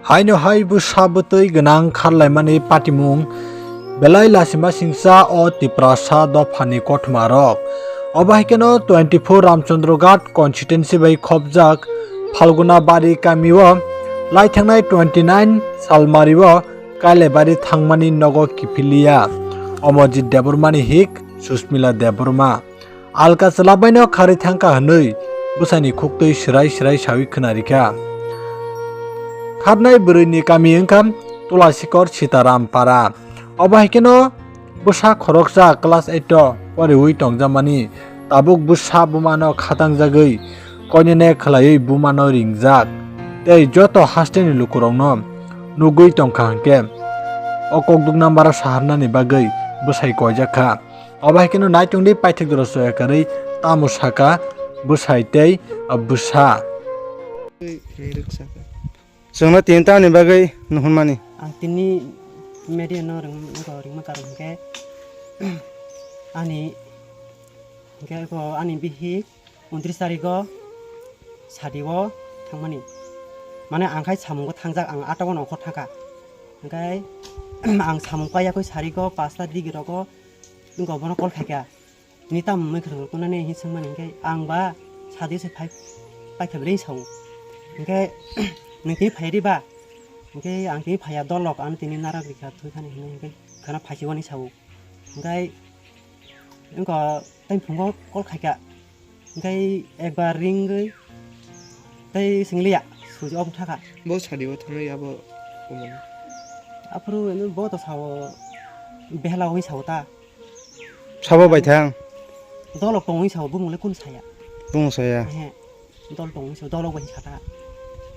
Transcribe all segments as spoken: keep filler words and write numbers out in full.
Haino hai bwsa bwtwi gwnang kharlaimani patimung belai lachima singcha o Tiprasa dophani kothoma rok. Obo hai kheno twenty four Ramchandra Ghat constituency bai khopjak Phalguna Bari kamio laithangnai twenty nine Salmari o Kailabari thangmani nogo kiphiliya Omorjit Debbarmani hik Susmila Debbarma. Alka chwla baino kharwi thangkha hwnwi bwsaini khuktwi swrai swrai sawi khwnarikha. Kharnai bwrwini kami wngkha Tulasikor Sitaram Para. Obo hai kheno bwsa khoroksa class eight o poriwi tongjakmani tabuk bwsa bumano khatangjagwi koinene khwlaiwi bumano ringjak tei joto hasteni lukurokno nugwi tongkha hwnkhe o kokduk nambaro saharnani bagwi bwsai koijakha. Obo hai kheno naitung di paithak jora soya kwrwi tamo saka bwsai tei bwsa. Chwngno tini tamni bagwi nuhunmani? Ang tini media no ring-, ringma karon hwnkhe ani, hwnkhe ani bihik untris tarikgo sadi o thangmani. Mane ang khai samungo thangjak, ang ato o nongkhor thangkha. Hwnkhe ang samung paiyakhui sarigo pasta digi rogo wngkha bono call khaikha. Tini tamo wngwi khwrwng kunani hinwi swngmani hwnkhe ang ba sadi se phai paikha bwlwi sao. Hwnkhe nwng tini phai riba? Hwnkhe ang tini phaiya dolok, ano tini narak rikha thwi thani hinwi hwnkhe khana phaisi wani sao. Hwnkhe wngkha tei phungo call khaikha. Hwnkhe ekbar ringwi tei singliya suji obo thakha. Bo sadi o thangwi abo kumani. Aphuru eno bo to sao behla wngwi sao ta. Sabo bai thang. Dolok tongwi sao, bumung le kun saya. Bumung saya. He. Dol tongwi sao, dolok bai sata.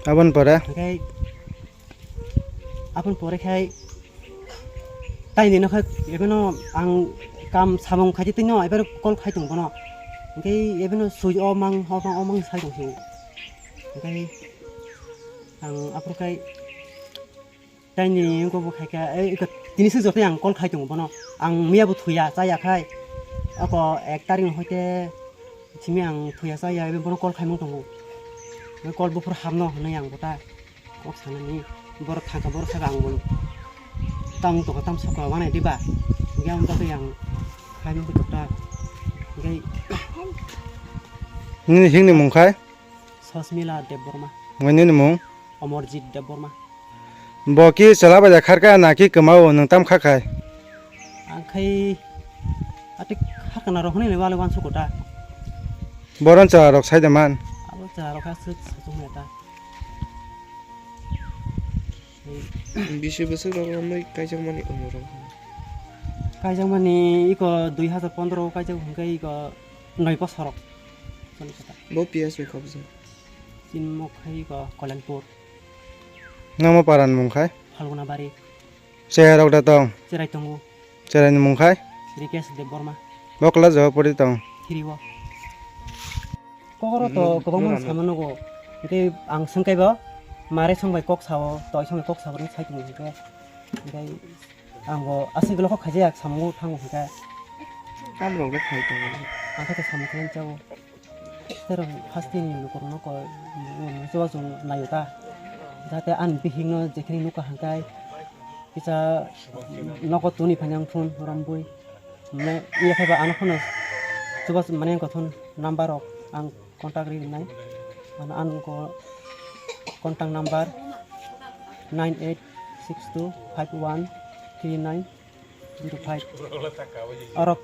Aboni pore? Hwnkhe Aboni pore khai taini no khai ebeno ang kam samung khaidi tino ebero call khai tongo bono. Hwnkhe ebeno sui o mang o mang o mang sai tong sio. Hwnkhe ang aphuru khai taini wngkha bo khai kha, ei, iko tini se joto ang call khai tongo bono. Ang miya bo thuya, chaya khai. Ako ek tarik no hoite simi ang thuya chaya, ebe bono call khaimung tongo. Call buphuru hamno hwnwi ang bota. Kok sanani borok thangkha, borok saka ang bono. Tam toko, tam sokha, wanai diba? Hingke ang bagwi ang khaimung tokta. Hingke nini hingni mung khai? Sosmila Debbarma. Nini mung? Omorjit Debbarma. Bo ki chwla bai da kharka na ki kwmao nwng tam kha khai? Ang khai ati kharkana rok hwnwi le wale wansuk ta. Boron chwla rok sai da man. Abo chwla rok ha suk suk ta. Bisi bwswk rok romwi kaijakmani umor rok? Kaijakmani iko dui hazar pondro o kaijak hwnkhe iko noi bosor rok. Bo P S bai khobjak. Chini mok khai iko Kolenpur. Nangma paran mung khai? Phalguna Bari. Chehai rok da tong? Cherai tongo. Cherai ni mung khai? Rikesh Debbarma. Bo class o pori tong? Three o. Kokoro to kwbangma sama nugo. Hingke ang swngkaibo, mare swngbai kok sao, toi swngbai kok sao, sai tongo hingke. Hingke ang bo aswk glok khaijak samung thango hingke. Tamrok le khai tongo. Ang khe samung khe chao. Tero hasteni lukurokno koi, chubachu naio ta. Jate ani bihikno jekheno nukha hingkai, kisa nogo tuni phainyang phun rombui. Mane yakhaiba ano phano chubachu mane wngkha thun number rok ang contact rinai. Ano ang ko contact number nine eight six two five one three nine. Zero five. Aro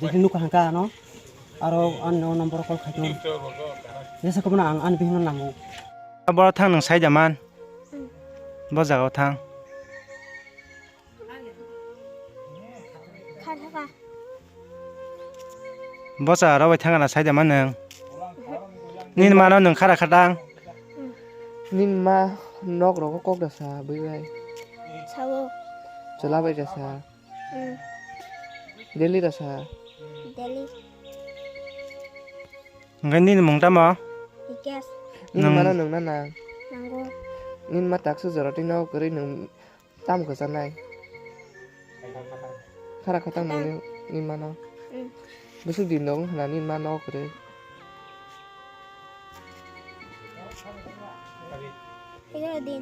jekheno nukha hingka ano. Aro ano number call khaitong. Jesa kobono ang ani bihikno nango. Boro thang nwng sai da man. Bo jaga o thang. Bo cha aro bai thang na sai da man nwng. Nini mano nwng khara khatang. Nini ma nok rogo kok da sa bui bai. Sao. Chwla bai da sa. Mm. Delhi rasa. Delhi. Hingke nini mung tamo? Rikesh. Nini mano nung na nang? Nango. Nini ma taksa jora twi no kwrwi nung tam kwchanai? Khara khatang nung nini mano? Mm. Bwswk din dong hwnna nini mano kwrwi? Egaro din.